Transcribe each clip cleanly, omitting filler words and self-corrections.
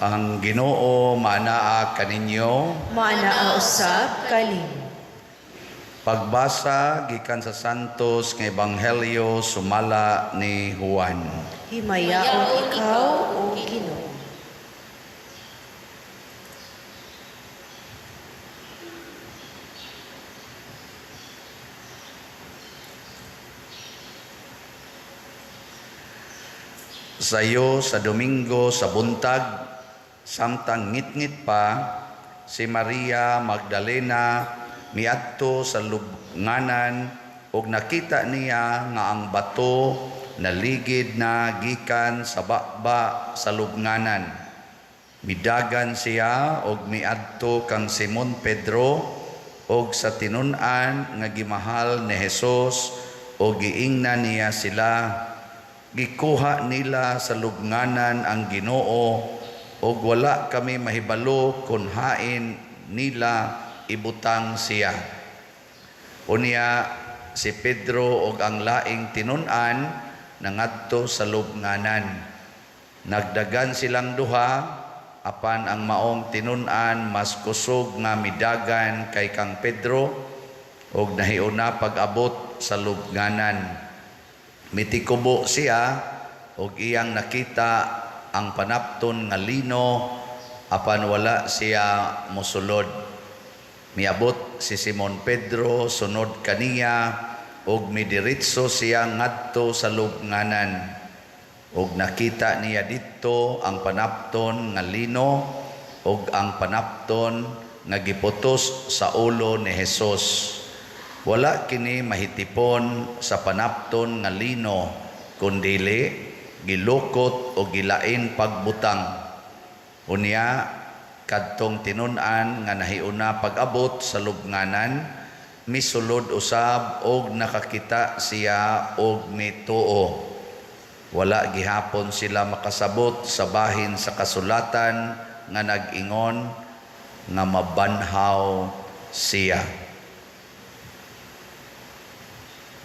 Ang Ginoo maanaa kaninyo. Maanaa usab kanimo. Pagbasa gikan sa Santos nga Ebanghelyo sumala ni Juan. Himayaon ikaw, O Ginoo. Sayo sa Domingo sa buntag, samtang ngitngit pa, si Maria Magdalena miadto sa lubnganan ug nakita niya nga ang bato naligid na gikan sa baba sa lubnganan. Midagan siya og miadto kang Simon Pedro og sa tinun-an nga gimahal ni Jesus og giingnan niya sila, gikuha nila sa lubnganan ang Ginoo og wala kami mahibalo kun hain nila ibutang siya. Unya si Pedro og ang laing tinun-an nangadto sa lubnganan. Nagdagan silang duha, apan ang maong tinun-an mas kusog nga midagan kay kang Pedro og nahiuna pag-abot sa lubnganan. Mitikubo siya og iyang nakita ang panapton nga lino, apan wala siya mosulod. Miabot si Simon Pedro sunod kaniya og midiretso siya ngadto sa lubnganan. Og nakita niya didto ang panapton nga lino og ang panapton nga giputos sa ulo ni Jesus. Wala kini mahitipon sa panapton nga lino, kundili gilukot o gilain pagbutang. Unya kadtong tinun-an nga nahiuna pag-abot sa lubnganan, misulod usab og nakakita siya og mituo. Wala gihapon sila makasabot sa bahin sa kasulatan nga nag-ingon nga mabanhaw siya.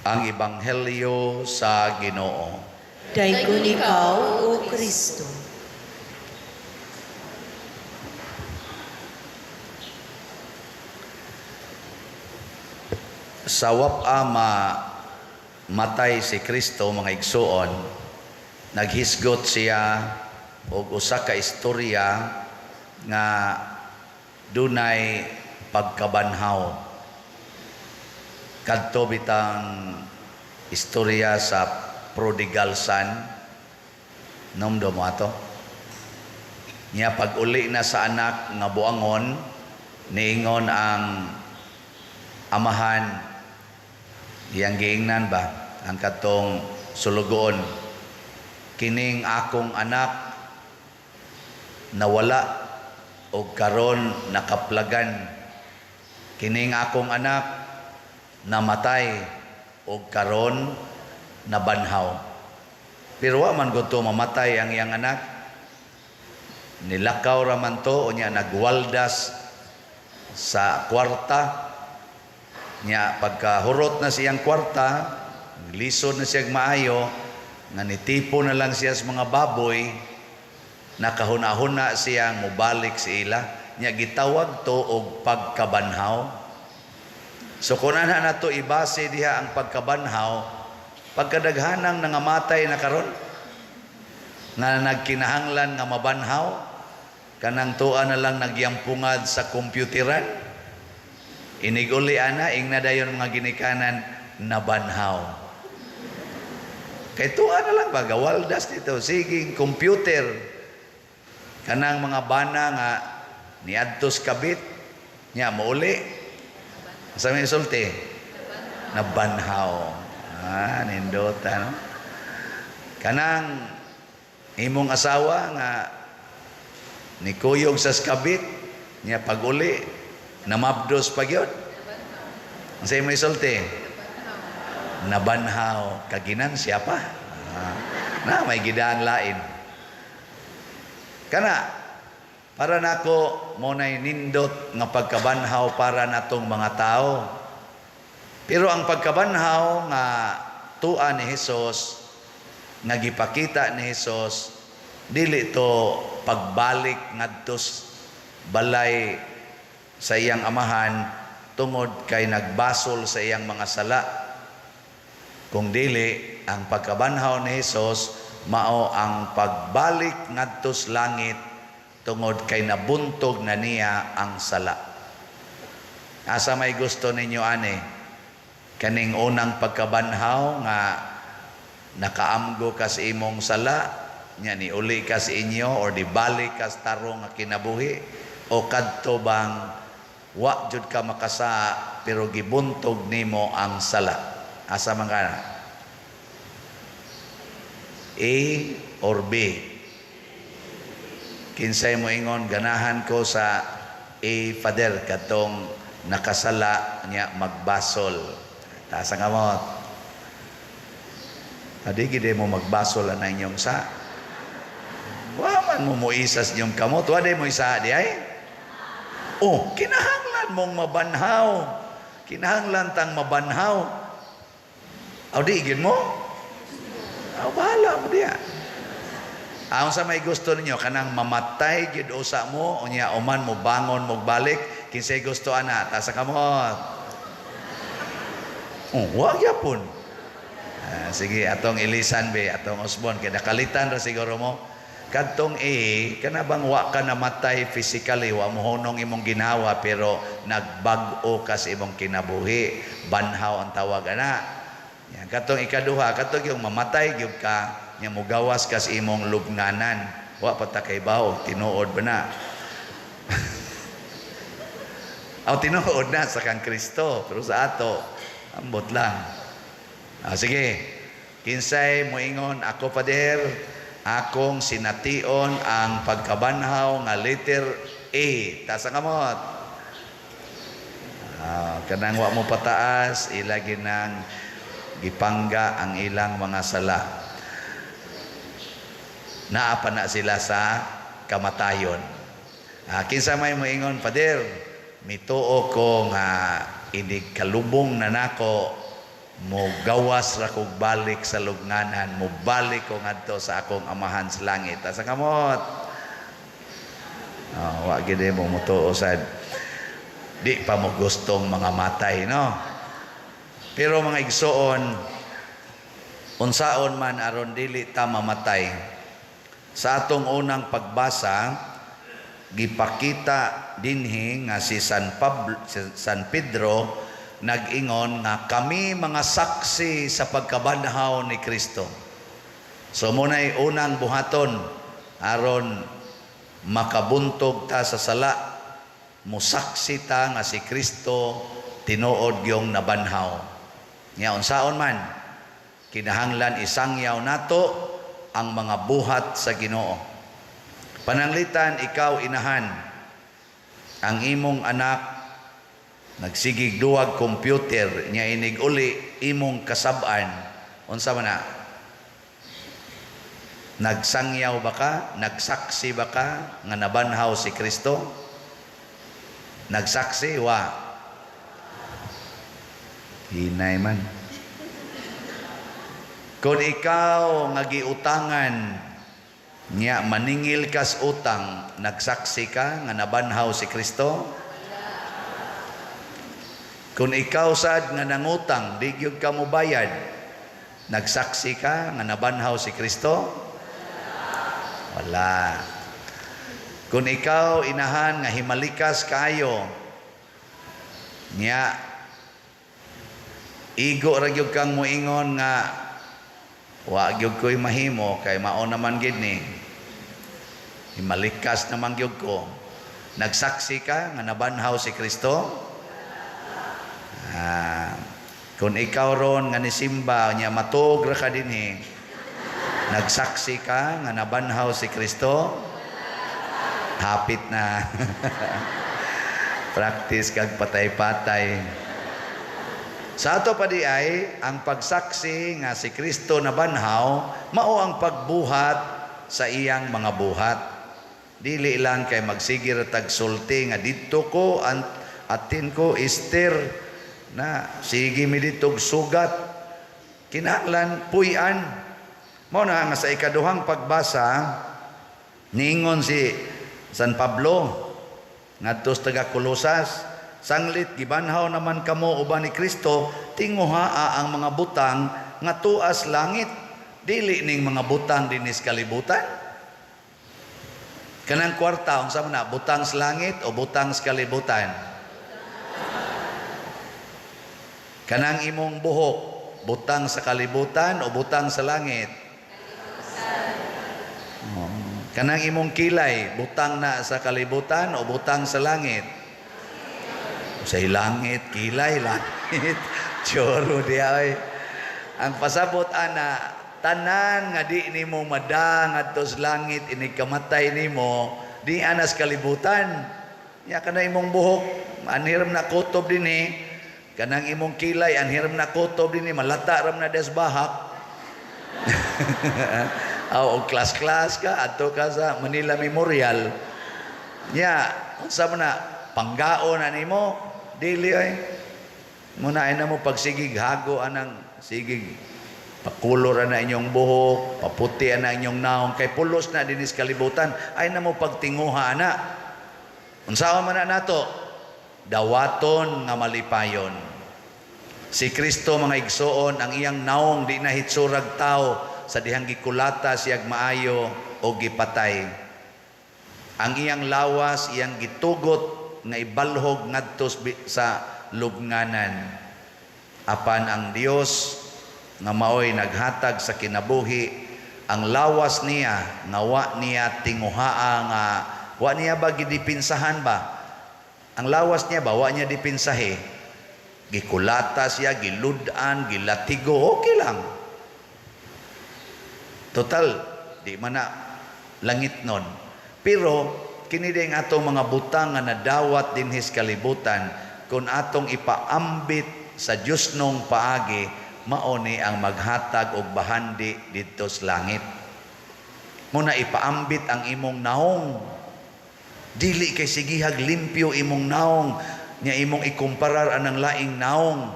Ang Ebanghelyo sa Ginoo. Daygon ikaw, O Kristo. Sa wapa matay si Kristo, mga igsuon, naghisgot siya og usa ka istorya nga dunay pagkabanhaw. Kadto bitang istorya sa prodigal son, nomdo mo ato. Niya pag-uli na sa anak nga buangon, niingon ang amahan, iyang giingnan ba ang katong sulugoon, kining akong anak nawala og karon nakaplagan, kining akong anak namatay og karon nabanhaw. Pero wa man gud to mamatay ang iyang anak, nilakaw ra man to, unya nagwaldas sa kwarta. Nya pagkahurot na siyang kwarta, lisod na siyang maayo, nga nitipo na lang siya sa mga baboy, nakahuna-huna siya mobalik sa ila. Nya gitawag to og pagkabanhaw. So kung ana na to ibase diha ang pagkabanhaw, pagkadaghanang nangamatay na karon nga nagkinahanglan nga mabanhaw, kanang tuwa na lang nagyampungad sa kompyuteran, iniguli ana, ingna dayon mga ginikanan, nabanhaw. Kay tuwa na lang ba, gawaldas dito, siging computer, kanang mga bana nga niadtos kabit, nya mauli. Sa may sulti, nabanhaw. Ah, nindota, no? Kanang imong asawa nga nikuyog sa skabit, niya pag-uli, namabdos pa gyud. Sa may sulti, nabanhaw. Kaginan siya pa. Ah, na, may gidaan lain. Kana, para nako mo nay nindot nga pagkabanhaw para natong mga tao. Pero ang pagkabanhaw nga tua ni Hesus, nga gipakita ni Hesus, Dili to pagbalik ngadto balay sa iyang amahan tungod kay nagbasol sa iyang mga sala. Kung dili, ang pagkabanhaw ni Hesus mao ang pagbalik ngadto sa langit tungod kay nabuntog na niya ang sala. Asa may gusto ninyo ani? Kaning unang pagkabanhaw nga nakaamgo ka sa imong sala, nya ni uli ka sa inyo or di balik ka sa tarong nga kinabuhi, o kadto bang wa jud ka makasa pero gibuntog nimo ang sala? Asa man kana? A or B? Kinsay mo ingon, "Ganahan ko sa A, Father, katong nakasala nya magbasol"? Taas ang kamot. Adi gid mo magbasol na inyong sa. Wa man mo moisas inyong kamot. Wa mo isa di ay? Oh, kinahanglan mong mabanhaw. Kinahanglan tang mabanhaw. Aw, di gid mo? Aw, bahala mo diya. Ang sa may gusto ninyo, kanang mamatay gid usa mo, unya uman mo bangon mo balik, kinsay gusto ana? Taas ang kamot. Oh, wa gyapon. Ah, sige, atong ilisan be, atong usbon kay nakalitan ra siguro mo. Kadtong A, kana bang wa ka namatay physically, wa mo hunong imong ginawa pero nagbag-o ka sa imong kinabuhi. Banhaw ang tawag ana. Yan, katong ikaduha, katong yung mamatay gyud ka, nya mugawas ka sa imong lubnganan. Wa pa ta kay bawo, tinuod ba na? Aw, tinuod na sa kang Kristo, pero sa ato, ambot lang. Ah, sige. Kinsay moingon, "Ako, Father, akong sination ang pagkabanhaw nga letter A"? Taas ang kamot. Ah, kanang wa mo pataas, ilagi nang gipangga ang ilang mga sala. Naa pa na sila sa kamatayon. Ah, kinsa may moingon, "Father, mituo ko nga inig kalubong na nako, mo gawas ra kog balik sa lubnganan, mo balik ko ngadto sa akong amahan sa langit"? Sa kamot. Oh, wa gid mo mutuo sad. Di pa mo gustong mga matay, no? Pero mga igsoon, unsaon man aron dili ta mamatay? Sa atong unang pagbasa, gipakita dinhi nga si San Pablo, si San Pedro nag-ingon nga kami mga saksi sa pagkabanhaw ni Kristo. So muna'y unang buhaton aron makabuntog ta sa sala, musaksi ta nga si Kristo tinuod yung nabanhaw. Nya unsaon man? Kinahanglan isangyaw nato ang mga buhat sa Ginoo. Pananglitan ikaw inahan, ang imong anak nagsigig duwag computer, nya inig uli imong kasab-an, unsa man na? Nagsangyaw ba ka? Nagsaksi ba ka nga nabanhaw si Kristo? Nagsaksi wa? Hinay man. Kung ikaw nga giutangan nya maningil kas utang, nagsaksi ka nga nabanhaw si Kristo? Kung ikaw sad nga nangutang, di gyud ka mobayad, nagsaksi ka nga nabanhaw si Kristo? Wala. Kung ikaw inahan nga himalikas kayo, nya igo ra gyud kang moingon nga wa gyud ko'y mahimo kay mao naman gid ni, himalikas naman gyud ko, nagsaksi ka nga nabanhaw si Kristo? Ah, kung ikaw ron nga nisimba nya matug ra ka dinhi, nagsaksi ka nga nabanhaw si Kristo? Hapit na. Practice kag patay-patay. Sa ato pa di ay, ang pagsaksi nga si Kristo nabanhaw, mao ang pagbuhat sa iyang mga buhat. Dili lang kay magsigir tag sulti nga didto ko atin ko Easter na sige mi ditog sugat. Kinahanglan puy-an. Mao na nga sa ikaduhang pagbasa, Niingon si San Pablo ngadto sa taga Kolosas, "Sanglit gibanhaw naman kamo uban ni Kristo, tinguhaa ang mga butang nga tuas langit, dili ning mga butang dinis kalibutan." Kanang kwarta, unsa man na, butang sa langit o butang sa kalibutan? Kanang imong buhok, butang sa kalibutan o butang sa langit? Oh. Kanang imong kilay, butang na sa kalibutan o butang sa langit? Sa langit, kilay, langit. Choro di ay. Ang pasabot ana, tanan nga di nimo mada ngadto sa langit inig kamatay nimo, di anas kalibutan. Ya kana imong buhok, anhiram na kutob dinhi, kanang imong kilay anhiram na kutob dinhi, malata ram na des bahak. Aw, og class-class ka adto ka sa Manila Memorial. Nya, unsa man na panggaon na nimo? Dili ay. Muna ay na mo pagsigig hago anang sigig pakulor na inyong buhok, paputi na inyong naong kay pulos na dinis kalibutan, ay na mo pagtinguha ana. Unsaon man na nato? Dawaton nga malipayon. Si Kristo, mga igsoon, ang iyang naong di na hitsurag tao sa dihang gikulata siyag maayo o gipatay. Ang iyang lawas iyang gitugot nga ibalhog ngadto sa lubnganan. Apan ang Dios nga maoy naghatag sa kinabuhi, ang lawas niya nga wa niya tinguhaa, nga wa niya ba gidipinsahan ba? Ang lawas niya ba wa niya dipinsahe? Gikulata siya, gilud-an, gilatigo, okay lang. Total, di man na langit nun. Pero kini din atong mga butang nga nadawat dinhis kalibutan, kung atong ipaambit sa Dios nong paagi, mao ni ang maghatag og bahandi didto sa langit. Muna ipaambit ang imong naong. Dili kay sigihag limpyo imong naong, nya imong ikumparar anang laing naong.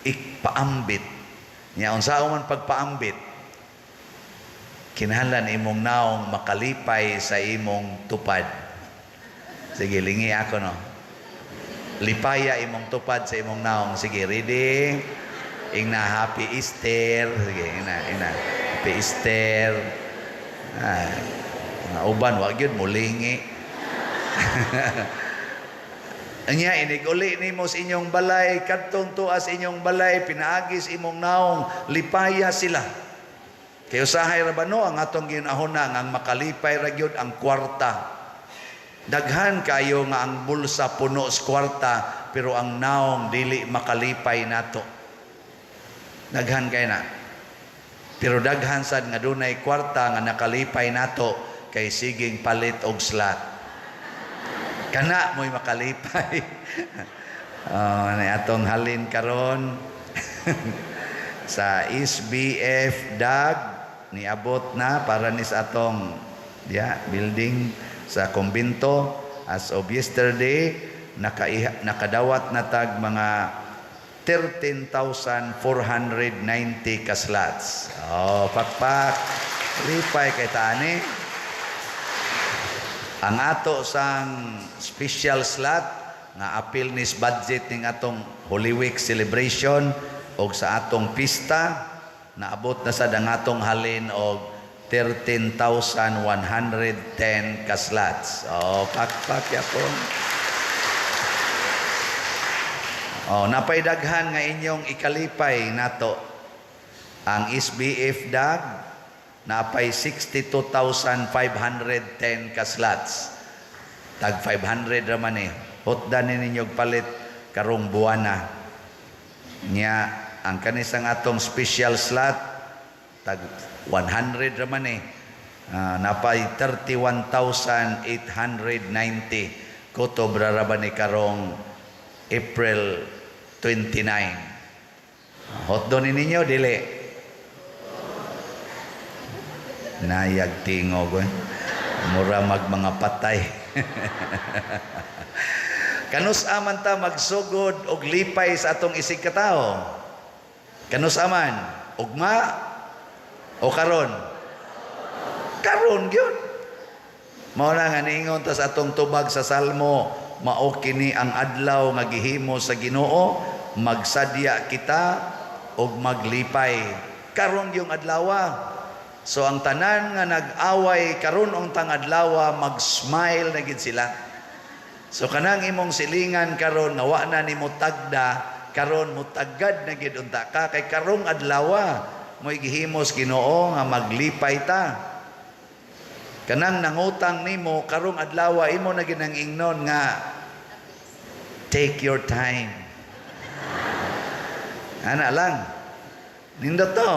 Ipaambit. Nya unsaon man pagpaambit? Kinahanglan imong naong makalipay sa imong tupad. Sige, lingi ako no. Lipaya imong tupad sa imong naong. Sige, ready? Ingna "Happy Easter." Sige, ingna, ingna. "Happy Easter." Ah, mga uban wa gyud mulingi. Anya inig uli nimo sa inyong balay, kadtong tuas inyong balay, pinaagis imong naong, lipaya sila. Kay usahay ra ba no ang atong ginahuna nga ang makalipay ra gyud ang kwarta. Daghan kayo nga ang bulsa puno sa kwarta pero ang naong dili makalipay nato. Daghan kay na. Pero daghan sad nga dunay kwarta nga nakalipay nato kay siging palit og slot. Kana mo'y makalipay. Oh, na atong halin karon sa SBF DAG, niabot na para ni sa atong ya building sa kumbento. As of yesterday, nakadawat na tag mga 13,490 ka slots. Oh, pakpak. Lipay kay tani. Ang ato sang special slot nga apil nis budget ning atong Holy Week celebration og sa atong pista, naabot na sad ang atong halin og 13,110 ka slots. Oh, pakpak yapon. Oh, napay daghan nga inyong ikalipay nato. Ang SBF DAG napay 62,510 ka slots. Tag 500 ra man eh. Hotdan ni ninyo palit karong buwana. Nya ang kanisang atong special slot tag 100 ra man eh. Napay 31,890 kutob ra ba ni karong April 29. Hotdon ni ninyo dili. Nayag tingog eh. Mura mag mga patay. Kanus aman ta magsugod og lipay sa atong isig katawo? Kanus aman? Ugma o karon? Karon gyud. Mao na nga niingon ta sa atong tubag sa Salmo, "Mao kini ang adlaw nga gihimo sa Ginoo, magsadya kita ug maglipay." Karon yung adlawa. So ang tanan nga nag-away, karon untang adlawa mag-smile na gid sila. So kanang imong silingan karon nga wa na nimo tagda, karon mutagad na gid unta ka kay karong adlawa mo'y gihimos Ginoo nga maglipay ta. Kanang nangutang nimo, karong adlawa imo na ginang ingnon nga, "Take your time." Ana lang. Nindot to.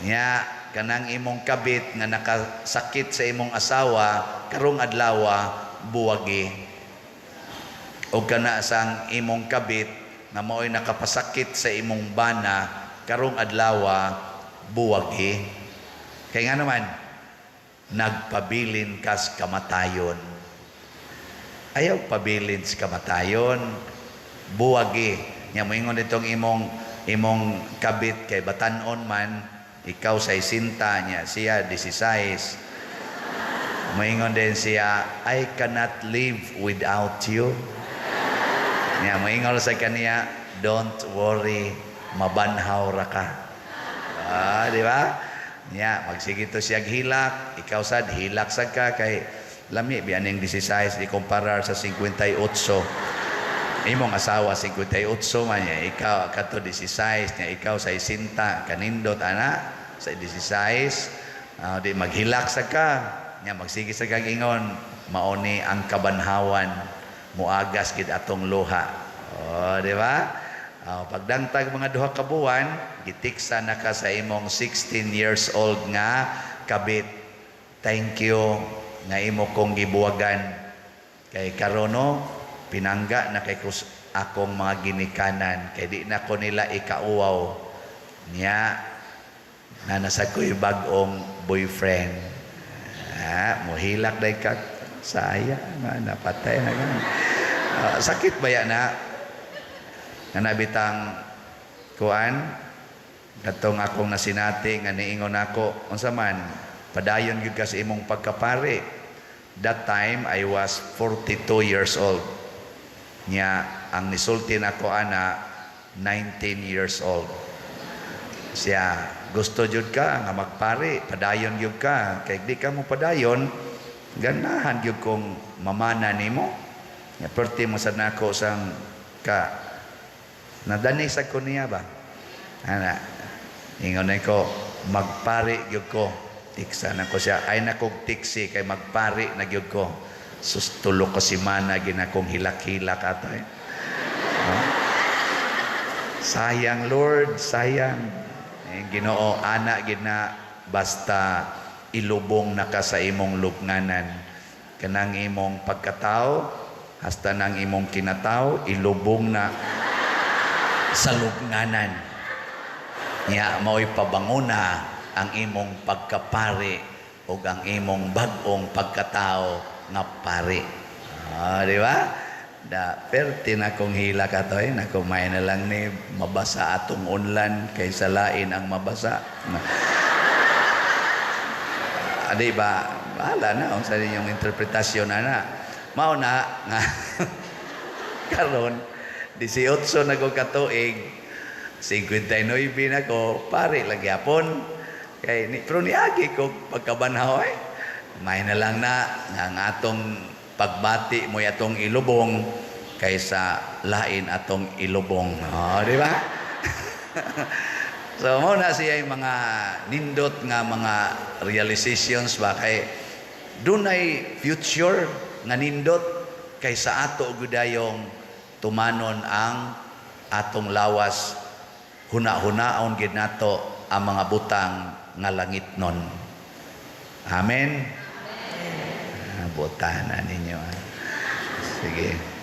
Nya kanang imong kabit nga nakasakit sa imong asawa, karong adlawa buwagi. O kana sang imong kabit nga mao'y nakapasakit sa imong bana, karong adlawa buwagi. Kay nga naman nagpabilin kas kamatayon. Ayaw pabilin sa kamatayon. Buwagi. Nya moingon itong imong imong kabit kay batanon man, ikaw sa isinta niya, siya 16. Moingon din siya, "I cannot live without you." Niya moingon sa kaniya, "Don't worry, mabanhaw ra ka." Ah, di ba? Niya, magsige to siya hilak, ikaw sad hilak sad ka kay lami biya ning 16 di kumparar sa 58. Imong asawa 58 man niya, ikaw kato 16 niya, ikaw sa 60, kanindot ana sa 16. Ah, di maghilak sa ka. Niya magsige sa kag ingon, "Mao ni ang kabanhawan, muagas gid atong luha." Oh, di ba? Oh, pagdangtag mga 2 ka buwan, gitiksa na ka sa imong 16 years old nga kabit. "Thank you nga imo kong gibuwagan. Kay karono, pinangga na kay kus akong mga ginikanan. Kay di na ko nila ikauwaw. Nya, na nasa ko'y bag-ong boyfriend." Ah, muhilak day ka. Sayang, nga, napatay na ka. Ah, sakit ba yan na? Nga nabitang kuan, katong akong nasinati nga niingon ako, "Unsa man, padayon gyud ka sa imong pagkapari." That time I was 42 years old. Nya ang nisulti nako ana 19 years old. Siya, "Gusto jud ka nga magpari, padayon gyud ka. Kay di ka mo padayon, ganahan gyud kong mamana nimo." Nya perti mo sad nako sang ka nadani sa ko niya ba. Ana, ingon na ko, "Magpari gyud ko." Tiksa na ko siya. Ay na kog tiksi kay magpari na gyud ko. Sus, 3 ka semana ginakong hilak-hilak ato eh. No? Sayang, Lord, sayang. Eh, Ginoo, ana gid na basta ilubong na ka sa imong lubnganan. Kanang imong pagkatao, hasta nang imong kinatao, ilubong na sa lubnganan. Nya mao'y pabanguna ang imong pagkapari ug ang imong bag-ong pagkatao nga pari. Ah, di ba? Da perti na kong hila ka to eh. Naku, may na lang ni mabasa atong unlan kaysa lain ang mabasa. Ah, di ba? Bahala na unsa ninyong interpretasyon ana. Mao na nga karon 18 na ko katuig, 59 na ko, pare lang gyapon. Kay ni pero niagi ko pagkabanhaw eh. May na lang na nga ang atong pagbati mo atong ilubong kaysa lain atong ilubong. Oh, di ba? So mo na siya yung mga nindot nga mga realizations ba kay dunay future nga nindot kaysa ato gudayong tumanon ang atong lawas, huna-hunaon gid nato ang mga butang nga langit nun. Amen. Ah, buta na ninyo. Ah. Sige.